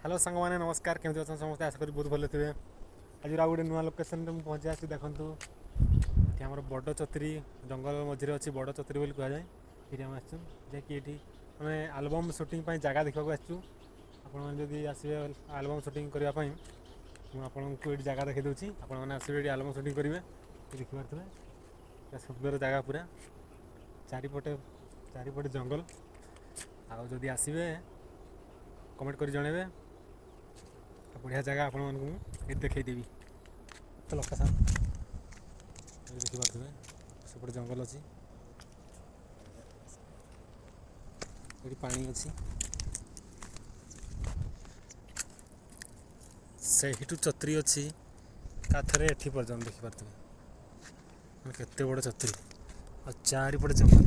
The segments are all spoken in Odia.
ହ୍ୟାଲୋ ସାଙ୍ଗମାନେ, ନମସ୍କାର। କେମିତି ଅଛନ୍ତି ସମସ୍ତେ? ଆଶା କରି ବହୁତ ଭଲ ଥିବେ। ଆଜିର ଆଉ ଗୋଟେ ନୂଆ ଲୋକେସନରେ ମୁଁ ପହଞ୍ଚି ଆସିଛି। ଦେଖନ୍ତୁ, ଏଠି ଆମର ବଡ଼ ଚତ୍ରୀ, ଜଙ୍ଗଲ ମଝିରେ ଅଛି, ବଡ଼ ଚତ୍ରୀ ବୋଲି କୁହାଯାଏ। ଏଠି ଆମେ ଆସିଛୁ ଯାହାକି ଏଠି ଆମେ ଆଲବମ୍ ସୁଟିଂ ପାଇଁ ଜାଗା ଦେଖିବାକୁ ଆସିଛୁ। ଆପଣମାନେ ଯଦି ଆସିବେ ଆଲବମ୍ ସୁଟିଂ କରିବା ପାଇଁ, ମୁଁ ଆପଣଙ୍କୁ ଏଠି ଜାଗା ଦେଖାଇ ଦେଉଛି। ଆପଣମାନେ ଆସିବେ, ଏଠି ଆଲବମ୍ ସୁଟିଂ କରିବେ। ଦେଖିପାରୁଥିବେ, ପୁରା ସୁନ୍ଦର ଜାଗା, ପୁରା ଚାରିପଟେ ଚାରିପଟେ ଜଙ୍ଗଲ। ଆଉ ଯଦି ଆସିବେ, କମେଣ୍ଟ କରି ଜଣାଇବେ। ବଢ଼ିଆ ଜାଗା ଆପଣମାନଙ୍କୁ ମୁଁ ଏଠି ଦେଖେଇଦେବି। ତ ଲୋକେସନ୍ ଦେଖିପାରୁଥିବେ, ସେପଟେ ଜଙ୍ଗଲ ଅଛି, ଏଠି ପାଣି ଅଛି। ସେଇଠୁ ଚତ୍ରୀ ଅଛି କାଥରେ ଏଠି ପର୍ଯ୍ୟନ୍ତ। ଦେଖିପାରୁଥିବେ, ମାନେ କେତେ ବଡ଼ ଚତ୍ରୀ ଆଉ ଚାରିପଟେ ଜଙ୍ଗଲ।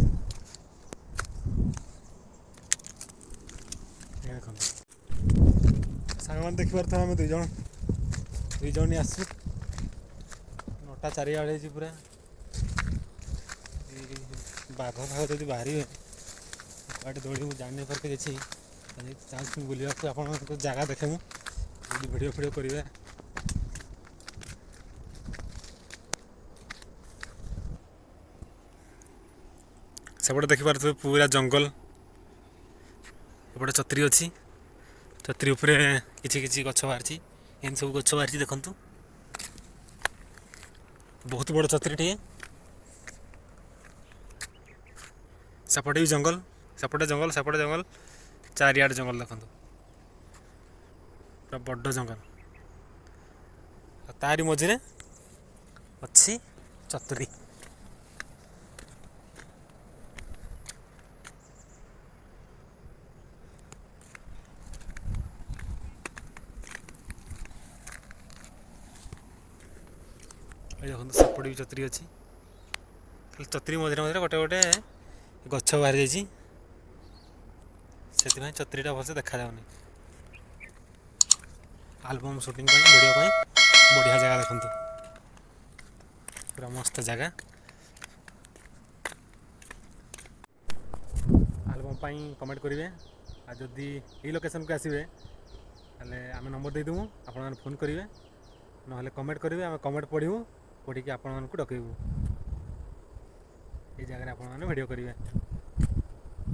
ଏ ଦେଖନ୍ତୁ ସାଙ୍ଗମାନେ, ଦେଖିପାରୁଥିବେ, ଆମେ ଦୁଇ ଜଣ ଦୁଇ ଜଣ ହିଁ ଆସିଛୁ। 9ଟା ଚାରିଆଡ଼େ ହେଇଛି ପୁରା। ଏଇ ବାଘ ଫାଘ ଯଦି ବାହାରିବେ, କୁଆଡ଼େ ଦୌଡ଼ିବୁ ଜାଣିନି ପାରତେ କିଛି। ଚାନ୍ସ ବୁଲିବାକୁ ଆପଣଙ୍କୁ ଜାଗା ଦେଖେଇବୁ, ଯଦି ଭିଡ଼ିଓ ଫିଡ଼ିଓ କରିବେ। ସେପଟେ ଦେଖିପାରୁଥିବେ, ପୁରା ଜଙ୍ଗଲ। ଏପଟେ ଚତ୍ରୀ ଅଛି। ଚତ୍ରୀ ଉପରେ କିଛି କିଛି ଗଛ ବାହାରିଛି। ଏମିତି ସବୁ ଗଛ ବାହାରିଛି, ଦେଖନ୍ତୁ। ବହୁତ ବଡ଼ ଚତ୍ରୀଟିଏ। ସେପଟେ ବି ଜଙ୍ଗଲ, ସେପଟେ ଜଙ୍ଗଲ, ସେପଟେ ଜଙ୍ଗଲ, ଚାରିଆଡ଼େ ଜଙ୍ଗଲ। ଦେଖନ୍ତୁ, ପୁରା ବଡ଼ ଜଙ୍ଗଲ ଆଉ ତାରି ମଝିରେ ଅଛି ଚତୁରୀ। ଏଇ ଦେଖନ୍ତୁ, ସେପଟେ ବି ଚତ୍ରୀ ଅଛି। ଖାଲି ଚତ୍ରୀ ମଝିରେ ମଝିରେ ଗୋଟେ ଗୋଟେ ଗଛ ବାହାରି ଯାଇଛି, ସେଥିପାଇଁ ଚତ୍ରୀଟା ଭଲସେ ଦେଖାଯାଉନି। ଆଲବମ୍ ସୁଟିଂ ପାଇଁ, ଭିଡ଼ିଓ ପାଇଁ ବଢ଼ିଆ ଜାଗା। ଦେଖନ୍ତୁ, ପୁରା ମସ୍ତ ଜାଗା। ଆଲବମ୍ ପାଇଁ କମେଣ୍ଟ କରିବେ। ଆଉ ଯଦି ଏଇ ଲୋକେସନ୍କୁ ଆସିବେ, ତାହେଲେ ଆମେ ନମ୍ବର ଦେଇଦେବୁ, ଆପଣମାନେ ଫୋନ୍ କରିବେ, ନହେଲେ କମେଣ୍ଟ କରିବେ। ଆମେ କମେଣ୍ଟ ପଢ଼ିବୁ, ପଢ଼ିକି ଆପଣମାନଙ୍କୁ ଡକେଇବୁ। ଏଇ ଜାଗାରେ ଆପଣମାନେ ଭିଡ଼ିଓ କରିବେ।